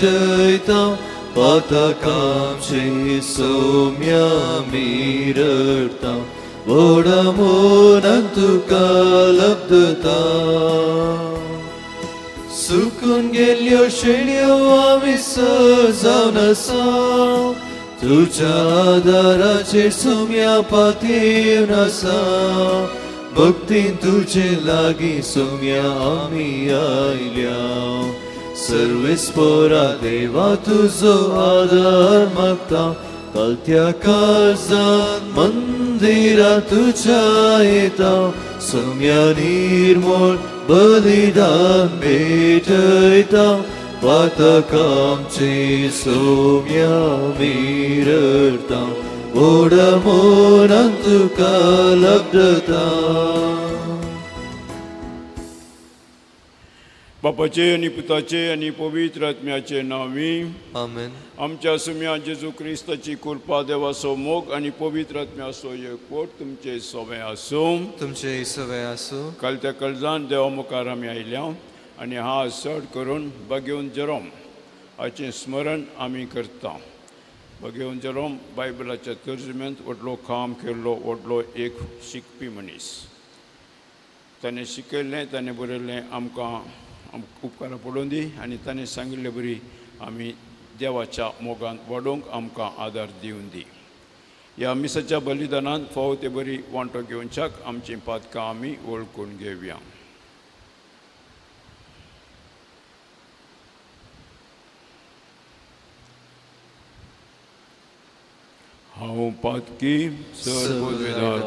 भेटयता पातकांची सोम्या मिरडता व्हड मोनान तुका लब्धता सुकून गेल्ल्यो शेळयो आमी जावन आसा तुज्या आदाराचेर सोम्या पातयेवन आसा भक्तीन तुजे लागीं सोम्या आमी आयल्या सर्वेस्पोरा देवा तुजो आदार मागता कलत्या काळजान मंदिरा तुज्या येता सोम्या निर्मोळ बलिदान भेटयता पातकांची सोम्या मिरडता व्हड मोनान तुका लब्धता. बापाचे आनी पुताचे आनी पवित्र आत्म्याचे नांवी आमेन. आमच्या सुम्या जेजू क्रिस्ताची कृपा, देवाचो मोग आनी पवित्र आत्म्याचो एकवट तुमचे सवे आसूं. तुमचे सवे आसूं. काल त्या कळजान देवा मुखार आमी आयल्या आनी हा चड करून बगेवन जेरोम हाचें स्मरण आमी करता. बगेवन जेरोम बायबलाच्या तर्जुम्यांत व्हडलो काम केल्लो व्हडलो एक शिकपी मनीस. ताणें शिकयल्लें, ताणें बरयल्लें आमकां उपकारा पडून दी आनी ताणें सांगिल्ले बरी आमी देवाच्या मोगान वाडोवंक आमकां आदार दिवन दी. ह्या मिसाच्या बलिदानान फावो ते बरी वांटो घेवच्याक आमचीं पातकां आमी वळखून घेवया. हांव पातकी सर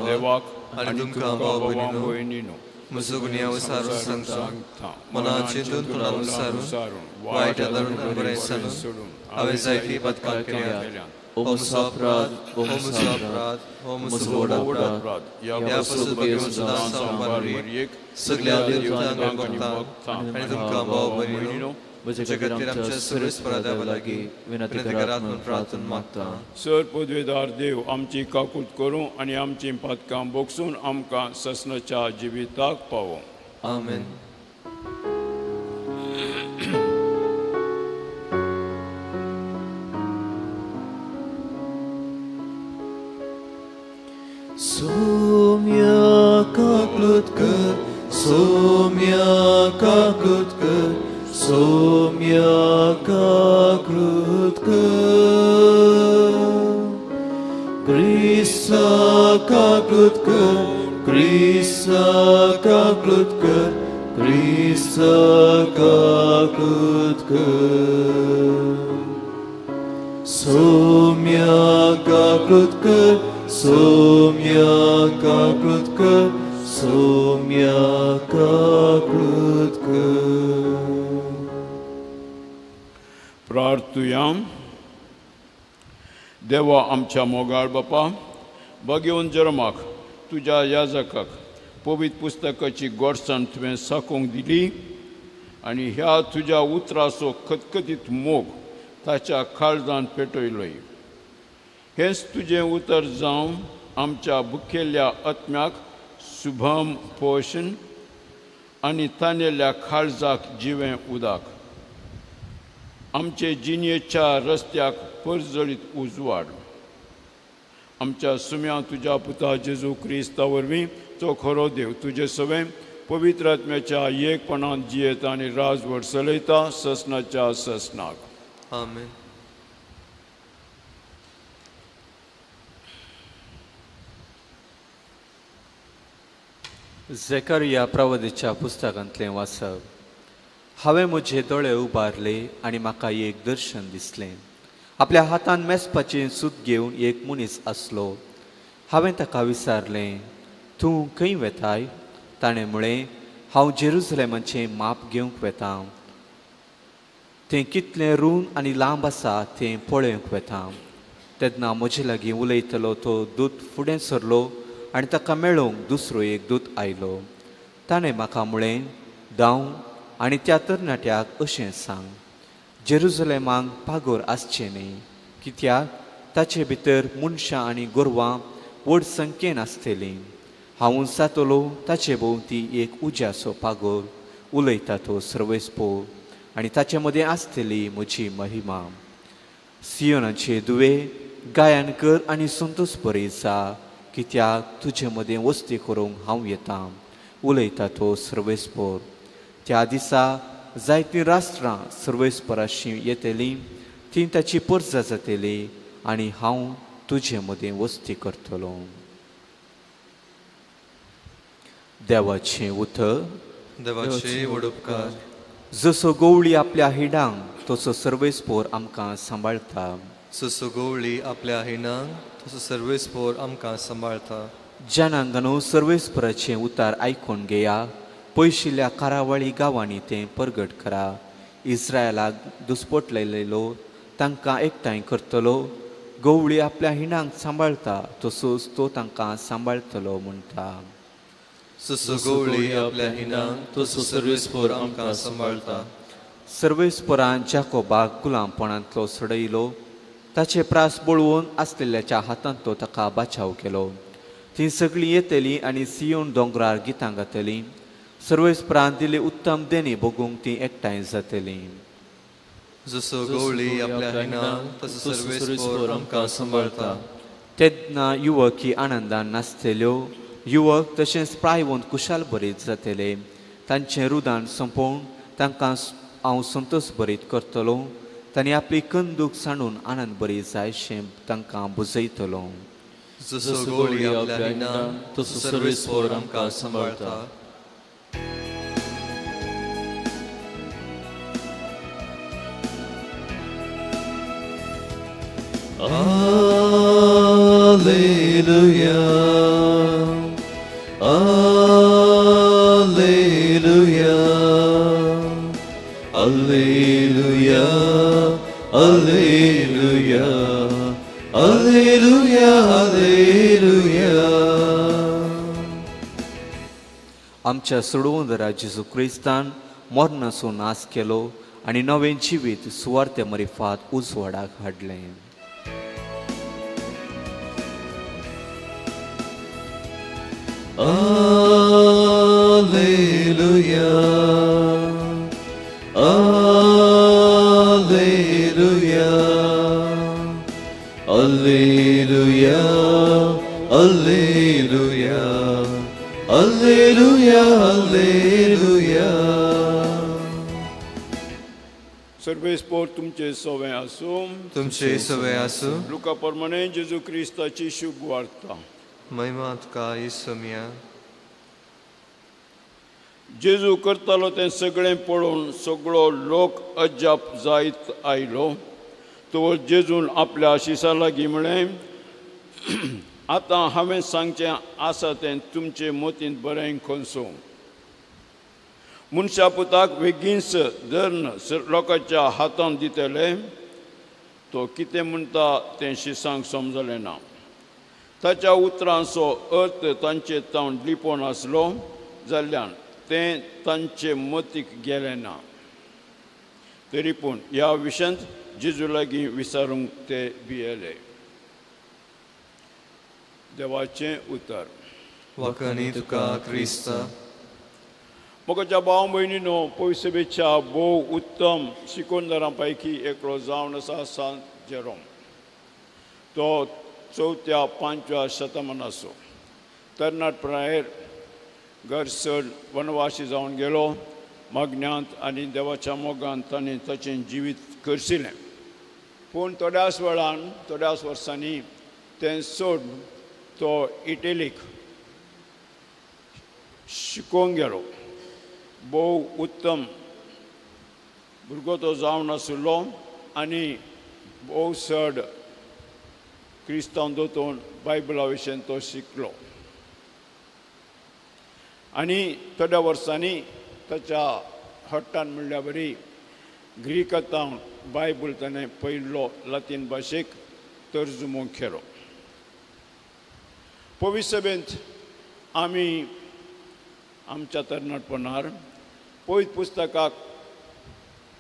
देवाक आनी तुमकां भावा भयणीनो म्हजो गुन्यांव सारून सांगता, मना चिंतून तोंडान सारून वायट आदारून बरें सांगून हांवें जायतीं पातकां केल्यांत. हो म्हजो अपराध, हो म्हजो अपराध, हो म्हजो व्हड अपराध. ह्या पासून भगेवन सदां सांबार मरियेक, सगल्या देवतांक आनी भक्तांक आनी तुमकां भाव भयणीनो म्हजे खातीर आमच्या सर्वेस्परा देवा लागीं विनंती करात म्हूण प्रार्थना मागता. सर पदवेदार देव आमची काकूत करूं आनी आमचीं पातकां बोगसून आमकां ससनाच्या जिविताक पावों. आमेन. सोम्या काकूत कर, सोम्या काकूत कर, सोम्या काकूत कर, क्रिस्ता काकूत कर, क्रिस्ता काकूत कर, क्रिस्ता काकूत कर, सोम्या काकूत कर, सोम्या काकूत कर, सोम्या काकूत कर. प्रार्थुया. देवा आमच्या मोगाळ बापा, बगेवन जेरोमाक तुज्या याजकाक पवित्र पुस्तकाची गोडसाण तुवें साकोवंक दिली आनी ह्या तुज्या उतराचो खतखतीत मोग ताच्या काळजान पेटयलोय. हेंच तुजें उतर जावन आमच्या भुकेल्ल्या आत्म्याक शुभम पोशण आनी तानेल्या काळजाक जिवें उदक, आमचे जिणेच्या रस्त्याक परजळीत उजवाड. आमच्या सुम्या तुज्या पुता जेजू क्रिस्ता वरवीं तो खरो देव तुजे सवें पवित्र आत्म्याच्या एकपणान जियेता आनी राजवट चलयता ससनाच्या ससनाक. आमेन. झेकरिया प्रवादीच्या पुस्तकांतलें वाचप. हांवें म्हजे दोळे उबारले आनी म्हाका एक दर्शन दिसलें. आपल्या हातान मेजपाचें सूत घेवन एक मनीस आसलो. हांवें ताका विचारलें, तूं खंय वेताय? ताणें म्हळें, हांव जेरुजलेमाचें माप घेवंक वेतां. तें कितलें रूंद आनी लांब आसा तें पळोवंक वेतां. तेन्ना म्हजे लागीं उलयतलो तो दूत फुडें सरलो आनी ताका मेळोवंक दुसरो एक दूत आयलो. ताणें म्हाका म्हळें, धांव आनी त्या तरणाट्याक अशें सांग, जेरुजलेमाक पागोर आसचें न्ही, कित्याक ताचे भितर मनशां आनी गोरवां व्हड संख्येन आसतलीं. हांव जातलो ताचे भोंवती एक उज्याचो पागोर, उलयता तो सर्वेस्पोर, आनी ताचे मदें आसतली म्हजी महिमा. सियोनाचे दुवे गायन कर आनी संतोश बरी जा, कित्याक तुजे मदें वस्ती करूंक हांव येता, उलयता तो सर्वेस्पोर. त्या दिसा जायतीं राष्ट्रां सर्वेस्पराशी येतलीं, तीं ताची परजा जातली आनी हांव तुजे मदें वस्ती करतलो. देवाचें उतर. देवाचे व्हड उपकार. जसो गवळी आपल्या हिडांक तसो सर्वेस्पोर आमकां सांबाळटा. जसो गवळी आपल्या हिणांक तसो सर्वेस्पोर आमकां सांबाळटा. जनांगानो सर्वेस्पराचें उतार आयकून घेया, पयशिल्ल्या कारावळी गांवांनी तें परगट करा. इस्रायलाक दुस्पटलेलो तांकां एकठांय करतलो. गवळी आपल्या हिणांक सांबाळटा तसोच तो तांकां सांबाळटलो म्हणटा. जसो गवळी आपल्या हिणांक तसो सर्वेस्पोर आमकां सांबाळटा. सर्वेस्परान जाकोबाक गुलामपणांतलो सोडयलो, ताचे प्रास बळवून आसलेल्याच्या हातांत तो ताका बाचाव केलो. तीं सगळीं येतलीं आनी सियोन दोंगरार गितां गातलीं. सर्वेस्परान दिली उत्तम देणी भोगूंक तीं एकठांय जातलीं. जसो गवळी आपल्या हिणांक तसो सर्वेस्पोर आमकां सांबाळटा. तेन्ना युवक ही आनंदान नाचतल्यो, युवक तशेंच प्रायवंत कुशाल बरीत जातले. तांचें रुदान सोंपोवन तांकां हांव संतोश बरीत करतलो. तांणी आपली कंदूक सांडून आनंद बरी जायशें तांकां बुजयतलो. जसो गवळी आपल्या हिणांक तसो सर्वेस्पोर आमकां सांबाळटा. Alleluia, Alleluia, Alleluia, Alleluia, Alleluia, Alleluia. आमच्या सोडवणदारा जेजू क्रिस्तान मरणाचो नाश केलो आनी नवें जिवीत सुवार्ते मरिफात उजवाडाक हाडलें. Alleluia, Alleluia, Alleluia, Alleluia, Alleluia, Alleluia. सर्वेस्पोर तुमचे सवे आसूं. तुमचे सवे आसूं. लुका प्रमाणे जेजू क्रिस्ताची शुभ वार्ता. महिमा तुका येसुमिया. जेजू करतालो तें सगळें पळोवन सगळो लोक अजाप जायत आयलो. तो जेजून आपल्या शिसा लागीं म्हळें, आतां हांवें सांगचें आसा तें तुमचे मतींत बरें खंसो. मनशा पुताक बेगीनच धरून लोकांच्या हातांत दितले. तो कितें म्हणटा तें शिसांक समजलें ना. ताच्या उतरांचो अर्थ तांचे तावन लिपोवन आसलो जाल्ल्यान तें तांचे मतीक गेलें ना. तरी पूण ह्या विशयांत जेजू लागीं विचारूंक ते भियेले. देवाचें उतर. वाखाणी तुका क्रिस्ता. म्हज्या भाव भयणीनो, पयसुबेच्या भोव उत्तम शिकोवणदारां पैकी एकलो जावन आसा सांत जेरोम. तो 4व्या 5व्या शतमानाचो. तरणाटपणाचेर घर सोड वनवासी जावन गेलो. मागण्यांत आनी देवाच्या मोगान ताणें ताचें जिवीत करशिलें. पूण थोड्याच वेळान, थोड्याच वर्सांनी तें सोड तो इटलीक शिकोवंक गेलो. भोव उत्तम भुरगो तो जावन आशिल्लो आनी भोव चड क्रिस्तांव दोतोन बायबला विशयन तो शिकलो. आनी थोड्या वर्सांनी ताच्या हट्टान म्हणल्या बरी ग्रीकांत बायबल ताणें पयलो लातीन भाशेक तर्जुमो केलो. पवित्र सभेंत आमी आमच्या तरणाटपणार पवित्र पुस्तकाक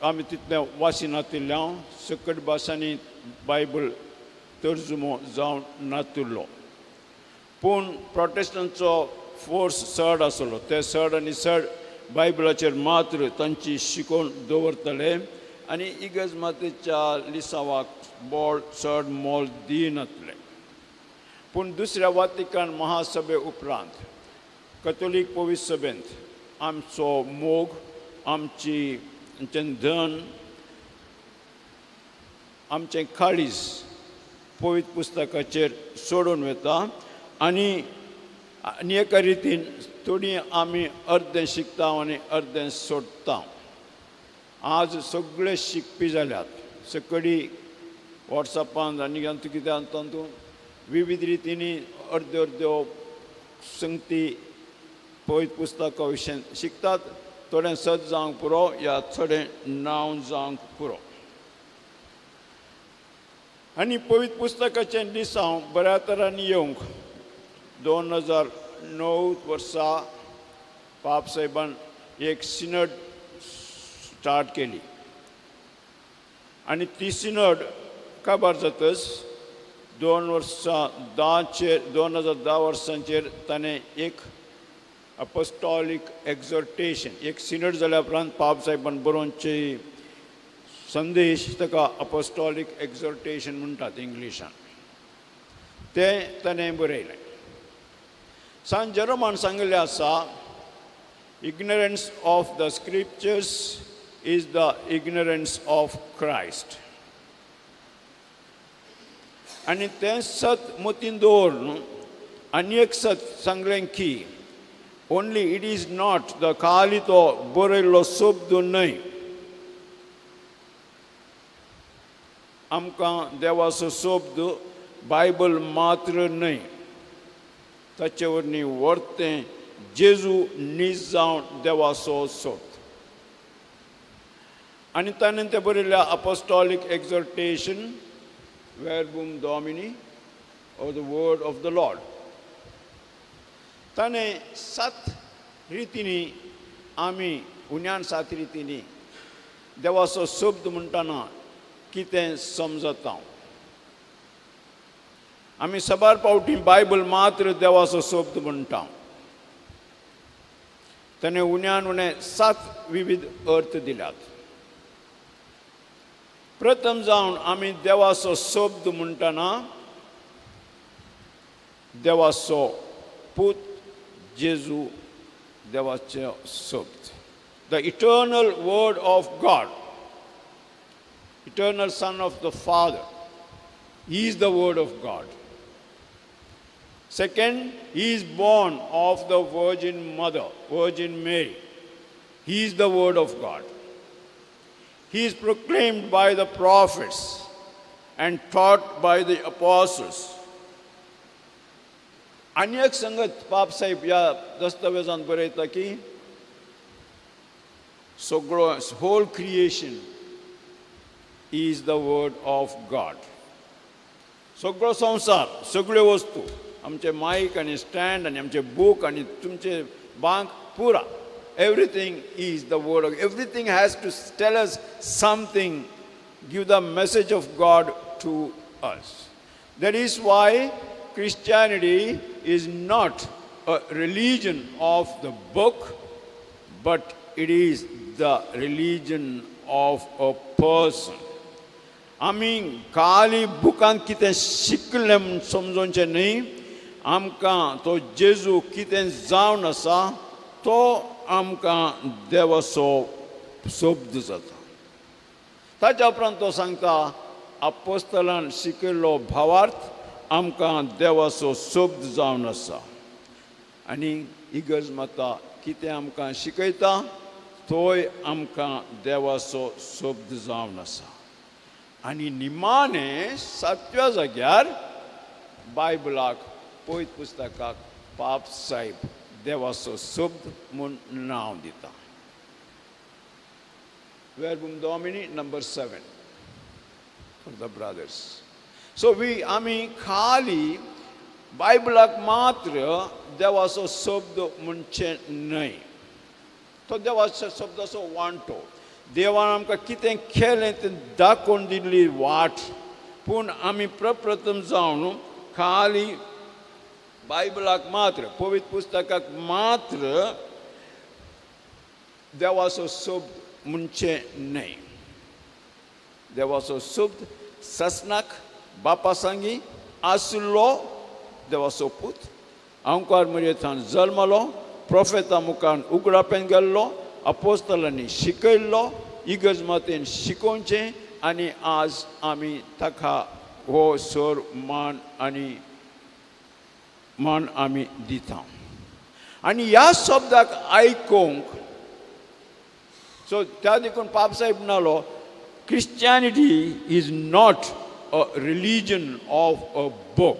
आमी तितलें वाचिनातिल्ल्यान सकट भाशांनी बायबल तर्जुमो जावन नातिल्लो. पूण प्रोटेस्टंटचो फोर्स चड आसलो. ते चड आनी चड बायबलाचेर मात्र तांची शिकोवन दवरतले आनी इगर्ज मातेच्या लिसांवाक बोळ चड मोल दिनातले. पूण दुसऱ्या वातिकान महासभे उपरांत कथोलीक पवित्र सभेंत आमचो मोग, आमची आमचें धन, आमचें काळीज पवित्र पुस्तकाचेर सोडून वता आनी आनी एका रितीन थोडी आमी अर्दें शिकता आनी अर्दें सोडटा. आज सगळे शिकपी जाल्यात, सगळी वॉट्सॅपान आनी कितें तातूंत विविध रितींनी अर्द्यो अर्द्यो संगती पवित्र पुस्तका विशयन शिकतात. थोडें सत जावंक पुरो या थोडें नांव जावंक पुरो. आनी पवित्र पुस्तकाचें लिसांव बऱ्या तरांनी येवंक 2009 वर्सा पाप साहेबान एक सिनड स्टार्ट केली आनी ती सिनड काबार जातच 2010 वर्सांचेर ताणें एक अपोस्टॉलीक एक्झॉर्टेशन, एक सिनड जाल्या उपरांत पाप साहेबान बरोवचे संदेश ताका अपोस्टॉलीक एक्झॉर्टेशन म्हणटात इंग्लिशान, तें ताणें बरयलें. सांत जेरोमान सांगिल्लें आसा, ignorance of the scriptures is the ignorance of Christ. आनी तें सत मतीन दवरून आनी एक सत सांगलें की only it is not the खाली तो बरयल्लो शब्द न्हय, आमकां देवाचो शब्द बायबल मात्र न्हय, ताचे वरवीं वर्तें जेजू नीज जावन देवाचो शब्द. आनी ताणें तें बरयल्लें apostolic exhortation Verbum Domini or the word of the Lord. ताणें 7 रितींनी आमी उण्यान 7 रितींनी देवाचो शब्द म्हणटना कितें समजता. आमी साबार पावटी बायबल मात्र देवाचो शब्द म्हणटा. ताणें उण्यान उणें 7 विविध अर्थ दिल्यात. प्रथम जावन आमी देवाचो शब्द म्हणटना देवाचो पूत जेजू देवाचो शब्द, the eternal word of God, eternal son of the Father, he is the word of God. Second, he is born of the Virgin Mother, Virgin Mary. He is the word of God. He is proclaimed by the prophets and taught by the apostles. आनी एक संगत पाप साहेब ह्या दस्तावेजान बरयता की सगळो whole creation is the word of God. सगळो संवसार, सगळ्यो वस्तू, आमचे मायक आनी स्टँड आनी आमचे बूक आनी तुमचे बांक पुरा, everything is the word of, everything has to tell us something, give the message of God to us. That is why Christianity is not a religion of the book, but it is the religion of a person. आमी खाली बुकांत कितें शिकलें म्हूण समजोवचें न्हय, आमकां तो जेजू कितें जावन आसा तो आमकां देवाचो शब्द जाता. ताच्या उपरांत तो सांगता आपोस्तलान शिकयल्लो भावार्थ आमकां देवाचो शब्द जावन आसा. आनी इगर्ज माता कितें आमकां शिकयता तोय आमकां देवाचो शब्द जावन आसा. आनी निमाणें 7व्या जाग्यार बायबलाक, पवित्र पुस्तकाक पाप साहेब देवाचो शब्द म्हूण नांव दिता. Verbum Domini number 7 for the brothers. So we आमी खाली बायबलाक मात्र देवाचो शब्द म्हणचें न्हय, तो देवाचो शब्दाचो वांटो. देवान आमकां कितें केलें तें दाखोवन दिल्ली वाट, पूण आमी प्रप्रथम जावन खाली बायबलाक मात्र, पवित्र पुस्तकाक मात्र देवाचो शब्द म्हणचें न्हय. देवाचो शब्द ससनाक बापा सांगी आशिल्लो देवाचो पूत अंकार मरेथान जल्मलो, प्रोफेता मुखान उगडापेन गेल्लो, अपोस्तलांनी शिकयल्लो, इगर्ज मातेन शिकोवचें आनी आज आमी ताका हो सर मान आनी मान आमी दिता. आनी ह्या शब्दाक आयकूंक सो त्या देखून पापसाहेब म्हणालो, Christianity is not a religion of a book.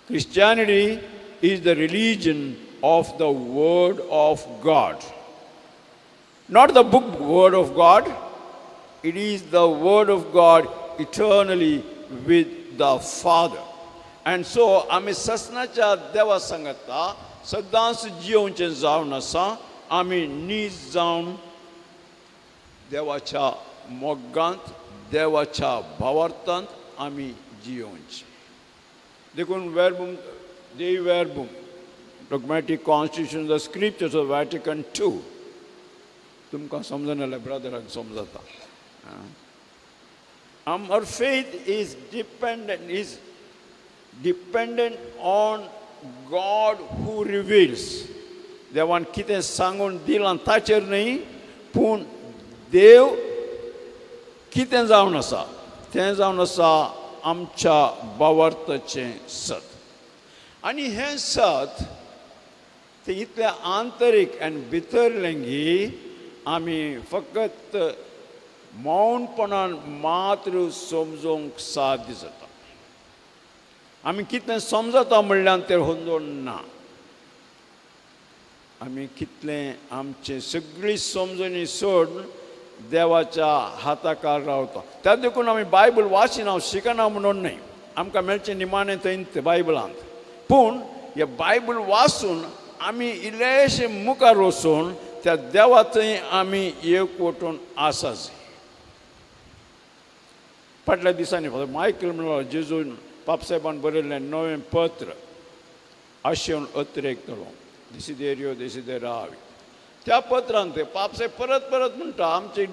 Christianity is the religion of the word of God. Not the book word of God, it is the word of God eternally with the Father. And so आमी ससनाच्या देवा सांगता सदांच जियोवचें जावन आसा, आमी नीज जावन देवाच्या मोगांत देवाच्या भावार्थांत आमी जियोवचें. देखून verbum Dei verbum dogmatic constitution the scriptures of Vatican II तुमकां समजना जाल्यार ब्रदराक समजता. Our faith is dependent on God who reveals. देवान कितें सांगून दिलां ताचेर न्हय, पूण देव कितें जावन आसा तें जावन आसा आमच्या भावार्थाचें सत. आनी हें सत तें इतलें आंतरीक आनी भितरलें की आमी फकत मौनपणान मात्र समजूंक साध्य जाता. आमी कितलें समजता म्हणल्यार तें होंदोन ना. आमी कितलें आमचें सगळी समजणी सोडून देवाच्या हाताकार रावता. त्या देखून आमी बायबल वाचिना शिकना म्हणून न्हय, आमकां मेळचें निमाणें थंय बायबलांत. पूण हे बायबल वाचून आमी इल्लेशे मुखार वचून त्या देवा थंय आमी एकवटून आसा. फाटल्या दिसांनी फादर मायकल म्हणलो, जेजून पापसाहेबान बरयल्लें नवें पत्र आशेवन अतिरेकतलो दिसिदेरियो दिसिदेरावी. त्या पत्रांत ते पापसाहेब परत परत म्हणटा, आमचे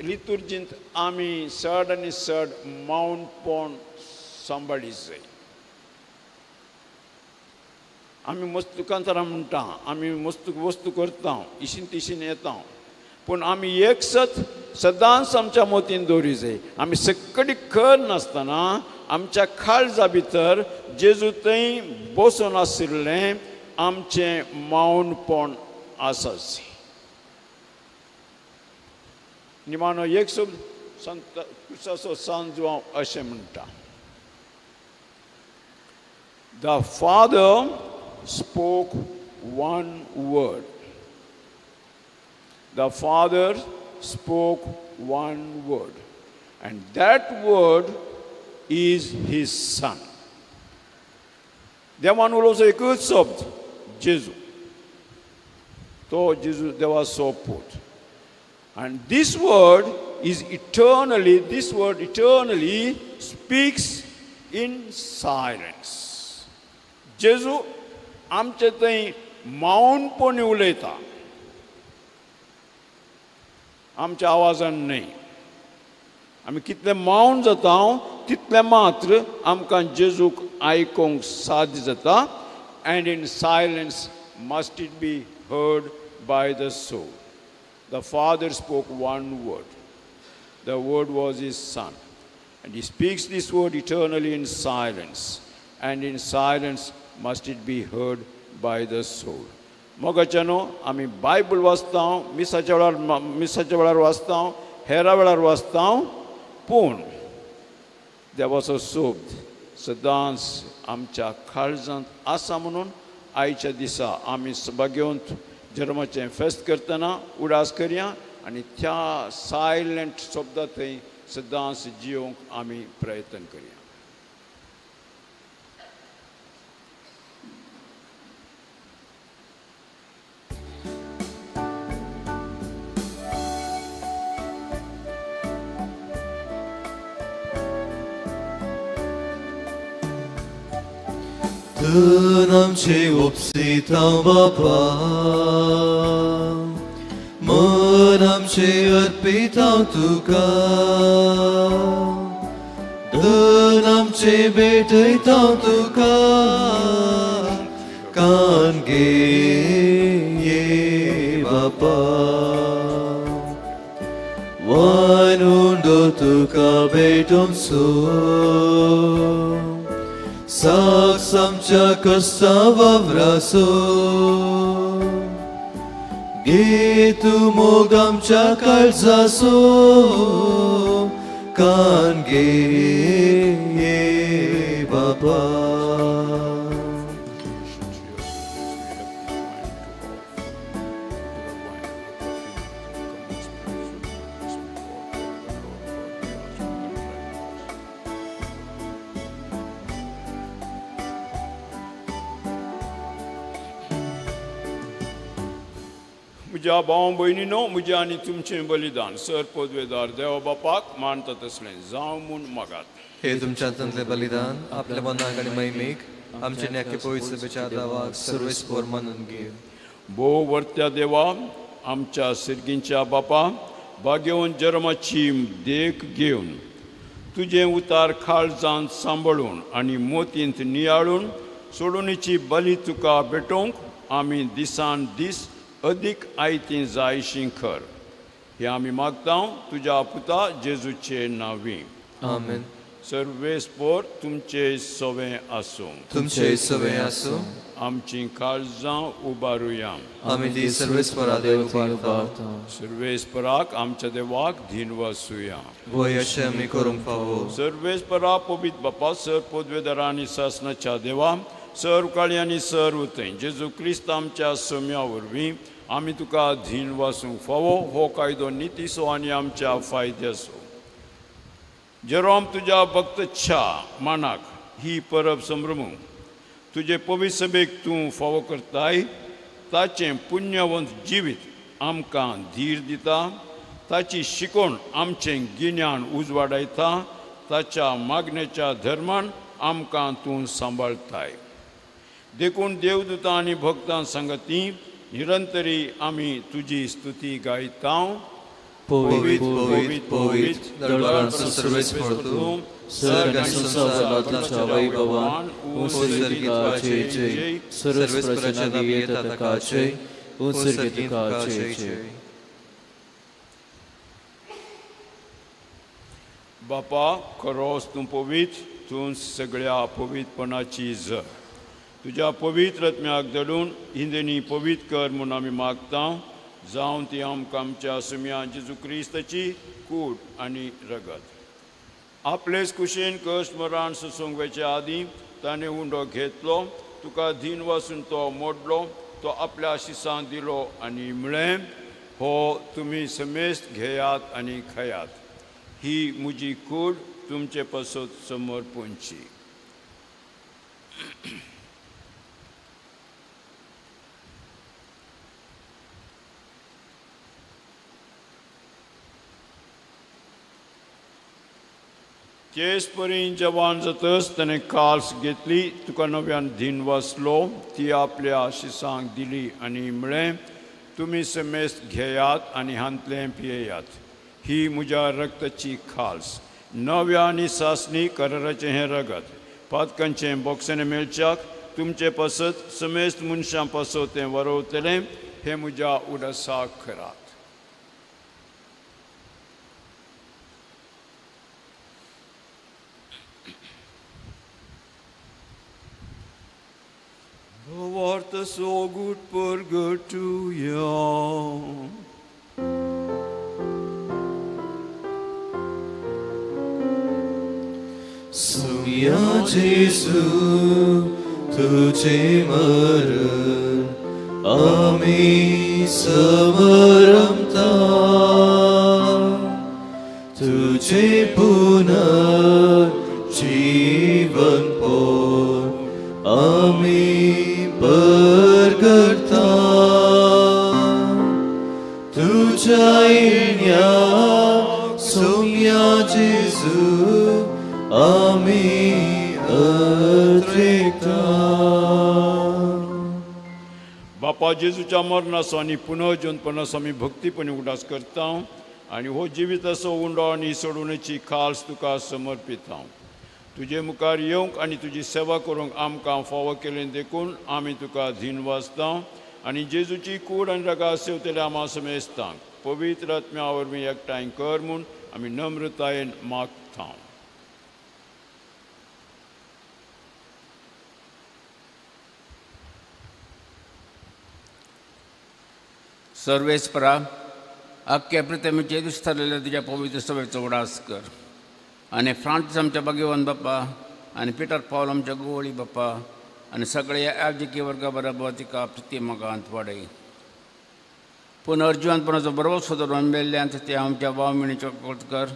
लितुर्जींत आमी चड आनी चड मौनपण सांबाळी जाय. आमी मस्त कांतारां म्हणटा, आमी मस्त वस्तू करता, इशीन तिशीन येता, पूण आमी एक सत सदांच आमच्या मोतीन दवरी जाय. आमी सगळी खर नासतना आमच्या काळजा भितर जेजू थंय बसून आशिल्लें आमचें मौनपण आसा. निमाणो एक शब्द संत क्रिस्ताचो सांत जुआंव अशें म्हणटा, The Father spoke one word. The Father spoke one word, and that word is His Son. देवान उलोवचो एकूच शब्द, जेजू. तो जेजू देवाचो पूत. And this word is eternally, this word eternally speaks in silence. जेजू आमचे थंय मौनपणी उलयता, आमच्या आवाजान न्हय. आमी कितले मौन जाता तितलें मात्र आमकां जेजूक आयकूंक साध्य जाता. And in silence must it be heard by the soul. The Father spoke one word. The word was His Son. And He speaks this word eternally in silence. And in silence must it be heard by the soul. मोगाच्यानो, आमी Bible वाचता, मिसाच्या वेळार वाचता, हेरा वेळार वाचता, पूण देवाचो शब्द सदांच आमच्या काळजांत आसा. म्हणून आयच्या दिसा आमी सभागेवंत जल्माचें फेस्त करतना उडास करया आनी त्या सायलंट शब्दा थंय सदांच जियोवंक आमी प्रयत्न करया. धन आमचे उपसिता बापा मन आमचे अर्पिता तुका धन आमचे भेटयता तुका कान गे बापा वान उंडो तुका भेटोमसो साक्ष आमच्या कश्टा वावरासो गे तूं मोग आमच्या काळजासो कान गे बाबा. म्हज्या भाव भयणीनो म्हजें आनी तुमचें बलिदान सर पदवेदार देवा बापाक मानता तसलें जावं म्हूण मागात. हे तुमच्या हातांतलें बलिदान आपल्या मनाक आनी महिमेक आमचे न्याके पवित्र सभेच्या दावाक सर्वेस्पोर मानून घे. भोव वर्त्या देवा आमच्या सिर्गींच्या बापा बागेवन जर्माची देख घेवन तुजें उतार काळजांत सांबाळून आनी मोतींत नियाळून सोडोवणेची बली तुका भेटोवंक आमी दिसान दीस अदीक आयती जायशी खर हे आमी मागता तुज्या पुता जेजूचे नांवी. आमेन. सर्वेस्पोर तुमचे सवें आसूं. तुमचे सवें आसूं. आमची काळजां उबारुया. आमी ती सर्वेस्परा देव उबारता. सर्वेस्पराक आमच्या देवाक धीन वसुया. वय अशें आमी करूंक फावो. सर्वेस्परा पवित्र बापा सर पदवेदारा आनी सासनाच्या देवा सर्व काळी आनी सर्व थंय जेजू क्रिस्त आमच्या सम्या वरवीं आमी तुका धीन वासूंक फावो हो कायदो नितीचो आनी आमच्या फायद्याचो. जेरोम तुज्या भक्तच्या मानाक ही परब संभ्रमू तुजे पवित्र सभेक तूं फावो करताय ताचें पुण्यवंत जिवीत आमकां धीर दिता ताची शिकवण आमचें गिन्यान उजवाडायता ताच्या मागण्याच्या धर्मान आमकां तूं सांबाळताय. देखून देवदूतां आनी भक्तां सांगती निरंतरी आमी तुजी स्तुती गायता. पवित्र पवित्र पवित्र दरबारांचो सर्वेस्पर तूं सर्ग आनी संवसारांतल्या वैभवान उत्सर्गित्वाचे जय सर्वेस्पराच्या नांवी येता ताका जय उत्सर्गित्वाचे जय. बापा खरोच तूं पवित्र तूं सगळ्या पवित्रपणाची जर तुज्या पवित्र आत्म्याक धाडून हिंदेनी पवित्र कर म्हूण आमी मागता जावन ती आमकां आमच्या सुम्या जेजू क्रिस्ताची कूड आनी रगत. आपलेच कुशीन कश्ट मरण सोसूंक वचचे आदीं ताणें उंडो घेतलो तुका धीन वासून तो मोडलो तो आपल्या शिसांक दिलो आनी म्हळें हो तुमी समेस्त घेयात आनी खायात ही म्हजी कूड तुमचे पासत समर्पणची. तेच परी जवान जातच ताणें काल्स घेतली तुका नव्यान धीन वाचलो ती आपल्या शिसांक दिली आनी म्हळें तुमी समेस्त घेयात आनी हांतलें पियेयात ही म्हज्या रक्ताची खाल्स नव्या आनी सासणी कराराचें हें रगत पातकांचें बोक्सणें मेळच्याक तुमचे पासत समेस्त मनशां पासत तें वरोवतलें हें म्हज्या उडासाक करात. Thou art so good purgatorio. Sumya Jesu, तुझे मरण आम्ही समरमता तुझे पुनर्जीवन पोर आम्ही परगडता तुझ्या येण्या सोम्या जेजू आम्ही अत्रेकता. बाप्पा जेजूच्या मरणाचो आनी पुनर्जनपणाचो आमी भक्तीपणी उगडास करता आनी हो जिविताचो उंडो आनी सोडवणेची खास तुका समर्पिता. तुजे मुखार येवंक आनी तुजी सेवा करूंक आमकां फावो केलें देखून आमी तुका धीन वाचता आनी जेजूची कूड आनी रगा सेवतल्या आमा समेस्तांक पवित्र आत्म्या वरवीं एकठांय कर म्हूण आमी नम्रतायेन मागता. सर्वेस्परा आख्या प्रितमीचे विस्तारलेल्या तुज्या पवित्र सभेचो उडास कर आनी फ्रांसीस आमच्या भाग्यवान बाप्पा आनी पिटर पावल आमच्या गोवळी बाप्पा आनी सगळ्या याजकी वर्गा बरोबर तिका प्रिती मोगांत वाडय. पुनर्जिवनपणाचो बरोबर धरून मेल्ल्यान ते आमच्या वावमिणीचो कर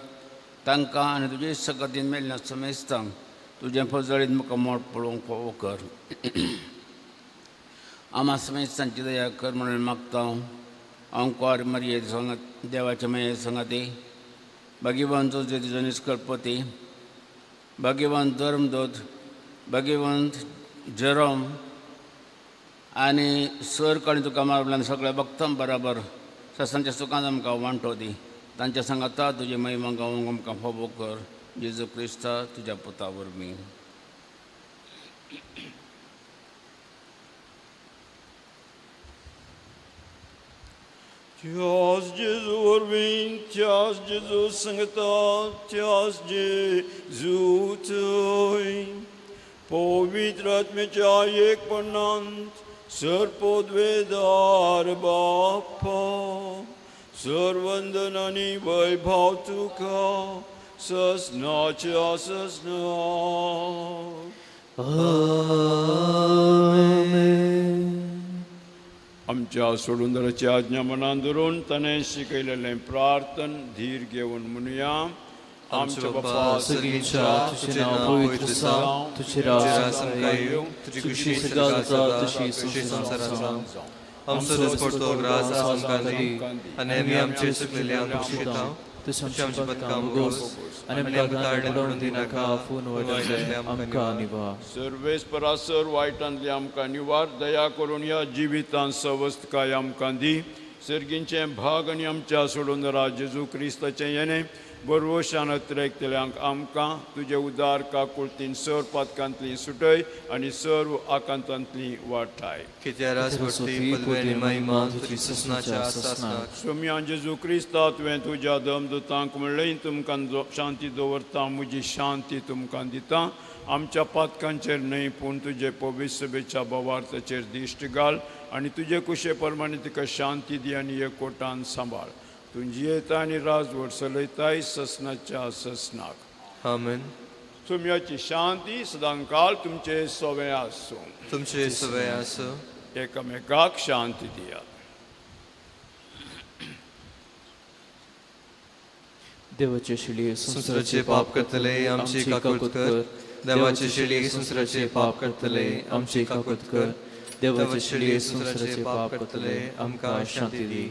तांकां आनी तुजे सकतीन मेल्ल्या समेस्तांक तुजें फजळीत मुखार मोड पळोवंक फावो कर. आमा समेस्तांची दया कर म्हणून मागता. अंकुर मरिये संगत देवाच्या मये संगती भाग्यवान जोजे तुजो निष्कल्पती भाग्यवान धर्मदूत भाग्यवंत जेरोम आनी सर्ग आनी तुका मारल्यान सगळ्या भक्तां बराबर ससांच्या सुखान आमकां वांटो दी. तांच्या सांगाता तुजी महिमा गावंक आमकां फावो कर. जेजू क्रिस्ता तुज्या पुता वरवीं. Dios Jesu वरवीं, Dios Jesu संगता, Dios Jesu थंय पवित्र आत्म्याच्या एकपणांत सर्पोद्वेदार बाप्पा सर्वंदन आनी वैभव तुका ससनाच्या ससना. आमच्या सोडूंदराची आज्ञा मनान धरून ताणें शिकयलेलें प्रार्थन धीर घेवन म्हणुया. आमच्या बापा सर्गीच्या तुझें नांव पवित्र जावं, तुजें राज आमकां येवं, तुजी खुशी स्वर्गांत जाता तशी संवसारांत जावं. आमचो दिसपडतो ग्रास आज आमकां दी आनी आमी आमचे चुकलेल्यांक बक्षिता तशें आमच्या पदकां भोगोस आनी आमकां ताळें पडून दिनाका फोन वायटांतलें आमकां निवार. सर्वेस्परा सर वायटांतलें आमकां निवार. दया करून ह्या जिवितांत सवस्तकाय आमकां दी. सर्गींचें भाग आनी आमच्या सोडून जेजू क्रिस्ताचें येणें बरवशान अत्रेकतल्यांक आमकां तुजे उदार काकुळतीन सर पातकांतली सुटय आनी सर्व आकांतांतली वाटाय. सोम्या जेजू क्रिस्ता तुवें तुज्या दमदुतांक म्हणलें तुमकां शांती दवरता, म्हजी शांती तुमकां दिता. आमच्या पातकांचेर न्हय पूण तुजे पवित्र सभेच्या भावार्थाचेर दिश्ट घाल आनी तुजे कुशे प्रमाणे तिका शांती दी आनी एकवटान सांबाळ. तूं जियेता आनी राजवट चलयताय ससनाच्या ससनाक. आमेन. सोम्याची शांती सदांकाळ तुमचे सवे आसूं. तुमचे सवे आसूं. एकामेकाक शांती दियात. देवाचे शिळये संवसाराचे पाप करतले आमची काकूत कर. देवाचे शिळये संवसाराचे पाप करतले आमची काकूत कर. देवाचे शिळये संवसाराचे पाप करतले आमकां शांती दी.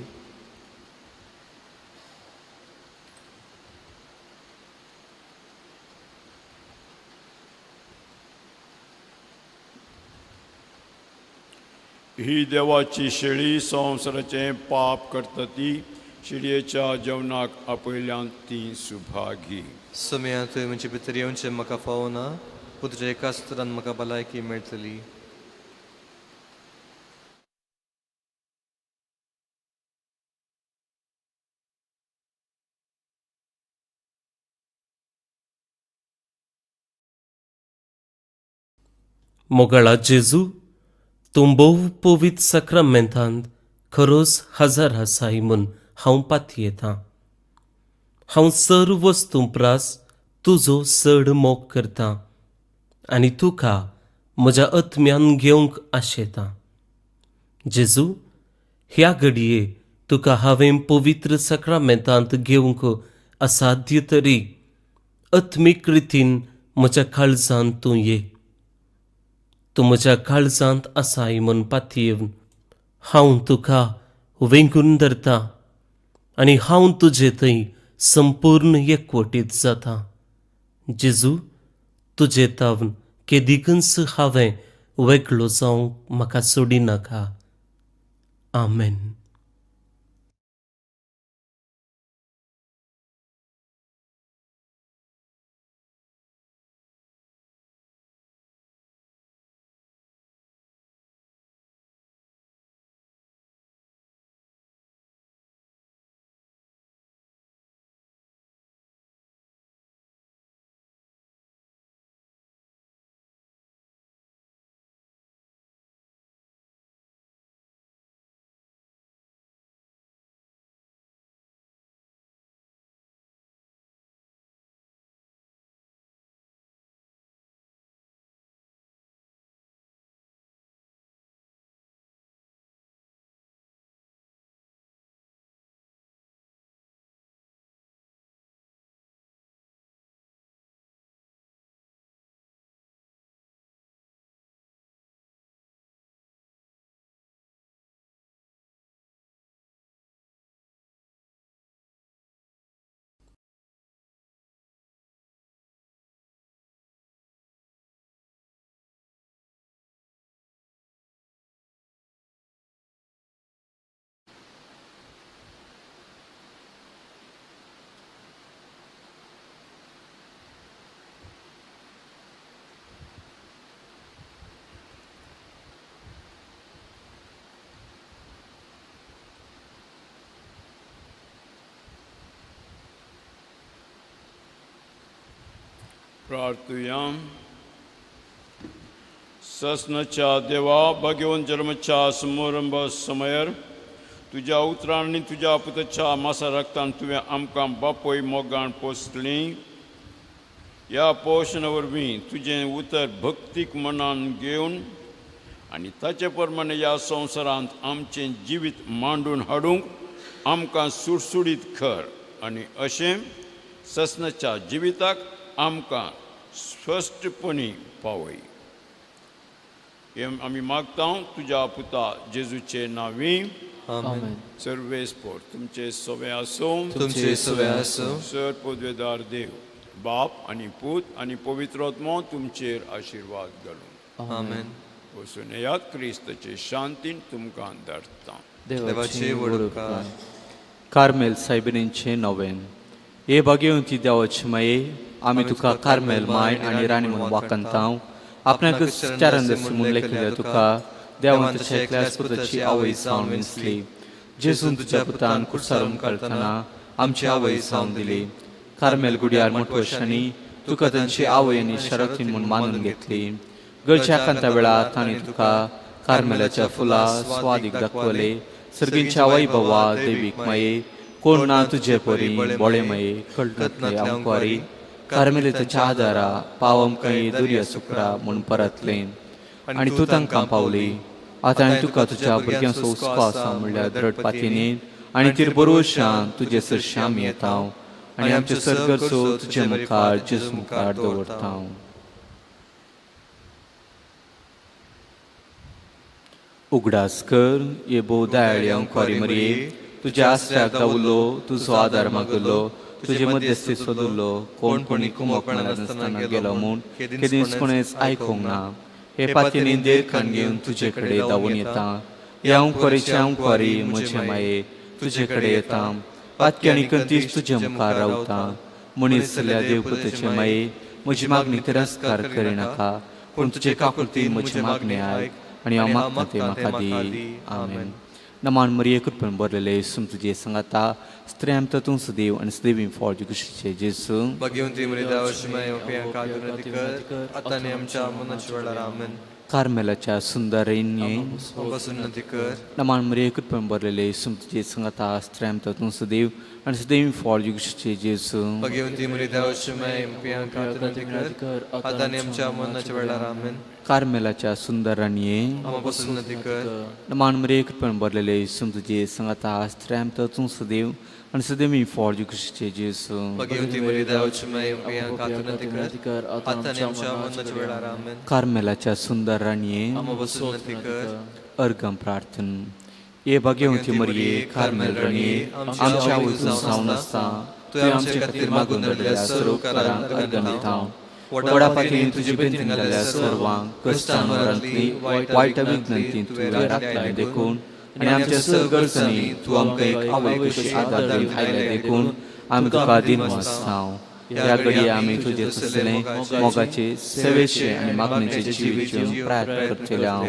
ही देवाची शेळी संवसाराचें पाप करता ती शेळयेच्या जेवणाक आपयल्यान ती सुभागी. सोम्या तुवें म्हजे भितर येवचें म्हाका फावना, पूण तुज्या एकाच उतरान म्हाका भलायकी मेळटली. मोगाळा जेजू, तूं भोव पवित्र साक्रामेंतांत खरोच हजार आसाय म्हूण हांव पातयेतां. हांव सर्व वस्तूं प्रास तुजो चड मोग करतां आनी तुका म्हज्या आत्म्यान घेवंक आशेतां. जेजू, ह्या घडये तुका हांवें पवित्र साक्रामेंतांत घेवंक असाध्य तरी आत्मीक रितीन म्हज्या काळजांत तूं ये. तूं म्हज्या काळजांत आसाय म्हूण पातयेवन हांव तुका वेंगून धरता आनी हांव तुजे थंय संपूर्ण एकवटीत जाता. जेजू, तुजे तावन केदिकूच हांवें वेगळो जावंक म्हाका सोडिनाका. आमेन. प्रार्थुया. ससनाच्या देवा भगवंत जन्मच्या समारंभ समयर तुज्या उतरान आनी तुज्या पुताच्या मासा रक्तान तुवें आमकां बापूय मोगान पोसली. ह्या पोशणा वरवीं तुजें उतर भक्तीक मनान घेवन आनी ताचे प्रमाणे ह्या संवसारांत आमचें जिवीत मांडून हाडूंक आमकां सुडसुडीत कर आनी अशें ससनाच्या जिविताक आमकां स्पश्टपणी पावय. हें आमी मागता तुज्या पुता जेजूचे नांवी. आमेन. सर्वेस्पोर तुमचे सवे आसूं. तुमचे सवे आसूं. सर पदवेदार देव बाप आनी पूत आनी पवित्र आत्मो तुमचेर आशिर्वाद घालूं. आमेन. वचून येयात, क्रिस्ताचे शांतीन तुमकां धाडटा. देवाची व्हड उपकार. कार्मेल सायबिणींचें नवेन. हे भाग्यवंती देवाची माये, आमी तुका कार्मेल माय आनी राणी म्हणून वाखणतांव. आपणाकच चारंदसी म्हूण लेखिल्ल्या तुका देवान तुज्या एकल्याच पुताची आवय जावन विंचली. जेजून तुज्या पुतान कुर्सारून काडटना आमची आवय जावन दिली. कार्मेल गुड्यार मोटवशांनी तुका तांची आवय आनी शरतीन म्हूण मानून घेतली. गरच्या कांता वेळार तांणी तुका कार्मेलाच्या फुलां स्वादीक दाखवले. सर्गींच्या वैभवा देवीक माये, कोण ना तुजे परी बोळे माये कळटले आमकां कार्मेलीच्या आदारा पाव आमकां दुर्या सुकरा म्हूण परतले आनी तूं तांकां पावली. आतां हांवें तुका तुज्या भुरग्यांचो हुस्को आसा म्हणल्यार द्रढ पातीने आनी तिर बरोवशान तुजे सरशी आमी येता आनी आमचे सरगरचो तुजे मुखार जेजू मुखार दवरता. उगडास कर ये भोव दयाळी अंकुवारी मरये, तुज्या आसऱ्याक दावलो, तुजो आदार मागलो, तुजे मध्यस्थी सोदलो, कोण कोणी कुमक नासतना गेलो म्हूण केदींच कोणेच आयकूंक ना. हे पातीनी देर कान घेवन तुजे कडेन धांवून येता. ह्या अंकुवारीचे अंकुवारी म्हजे माये तुजे कडेन येता. पातकी आनी कंतीच तुजे मुखार रावता. मनीस जाल्ल्या देवपुताचे माये, म्हजी मागणी तिरस्कार करिनाका, पूण तुजे काकुळतीन म्हजी मागणी आयक आनी हांव मागता तें म्हाका दी. आमेन. नमान मरिये, कृपेन भरलेले, येसू तुजे सांगाता, स्त्रियां तूं सदैव आनी सदैवी फळ कुशीचे जेजू. भाग्यवंती मरिये देवाची माये, आमकां विनंती कर आतां आनी आमच्या मरणाच्या वेळार. आमेन. कार्मेलाच्या सुंदरेन्ये आमकां विनंती कर. नमान मरिये, कृपेन भरलेले, येसू तुजे सांगाता, स्त्रियां तूं सदैव आनी सदैवी फळ कुशीचे जेजू. भाग्यवंती मरिये देवाची माये, आमकां विनंती कर आतां आनी आमच्या मरणाच्या वेळार. आमेन. कार्मेलाच्या सुंदराणये आमकां विनंती कर. नमान मरिये, कृपेन भरलेले, येसू तुजे सांगाता, स्त्रियां तूं सदैव आनी सदैवी फळ कुशीचे जेजू. भाग्यवंती मरिये देवाची माये, आमकां विनंती कर आतां आनी आमच्या मरणाच्या वेळार. आमेन. कार्मेलाच्या सुंदर राणये आमकां विनंती कर. अर्गम प्रार्थन. हे भाग्यवंती मरिये, कार्मेल राणये, आमच्या आवय जावन आसता तुवें आमचे खातीर मागून हाडिल्ल्या सर्व उपकारांक अर्गम दिता. व्हडा पातीन तुजी बेंतीन घाल्ल्या सर्वांक कश्टान मरांतली वायट विघ्नांती तुवें राखलाय देखून आनी आमच्या सगळ्यांनी तूं आमकां एक आवय कशी आदार दिवन आयले देखून आमी तुका दिनवासता. ह्या घडये आमी तुजे तसले मोगाचे सेवेचे आनी मागणेचे जिवीत जिवन प्रयत्न करतले हांव.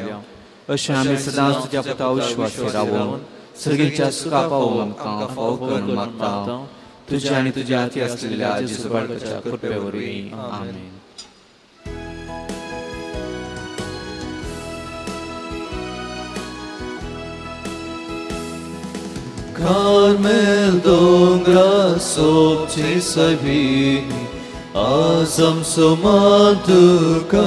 अशें आमी सदांच तुज्या पुता विश्वासी रावून सगळींच्या सुखा पावोवंक आमकां फाव करून मागता. तुज्या आनी तुज्या हाती आसलेल्या जेजू बाळकाच्या कृपे वरवीं. आमेन. कार्मेल दोंगरा सोबचे सायबिणी आज आमचो मान तुका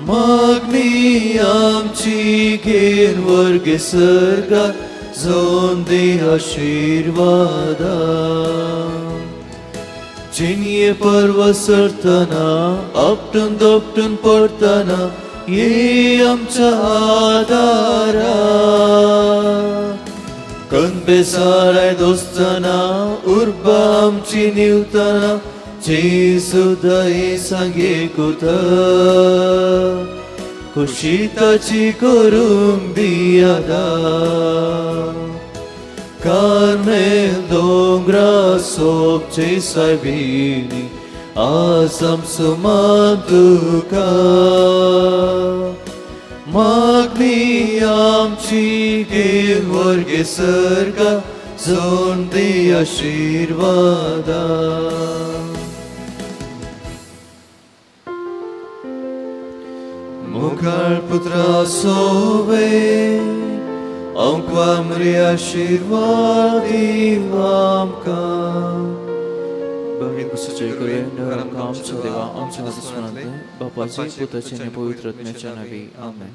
मागणी आमची घेन वर्गे सर्गा जावन दी आशिर्वादा. जिणये पर्व सरतना आपटून दोपटून पडटना ये आमच्या आदारा. कनबेसाराय दोस्तना उर्बा आमची निवतना जेजू दये सांगे कुता खुशी ताची करूंक दी आदार. कार्मेल दोंगरा सोबचे सायबिणी आज आमचो मान तुका मागणी आमची घेवन वर्गे सर्गा जावन दी आशिर्वादा. मुखार पुत्रा सोवे आमकां मरे आशिर्वाद आमकां. आमचो देवा आमच्या नांवान बापाचे पुताचे आनी पवित्र आत्म्याच्या नांवी. आमेन.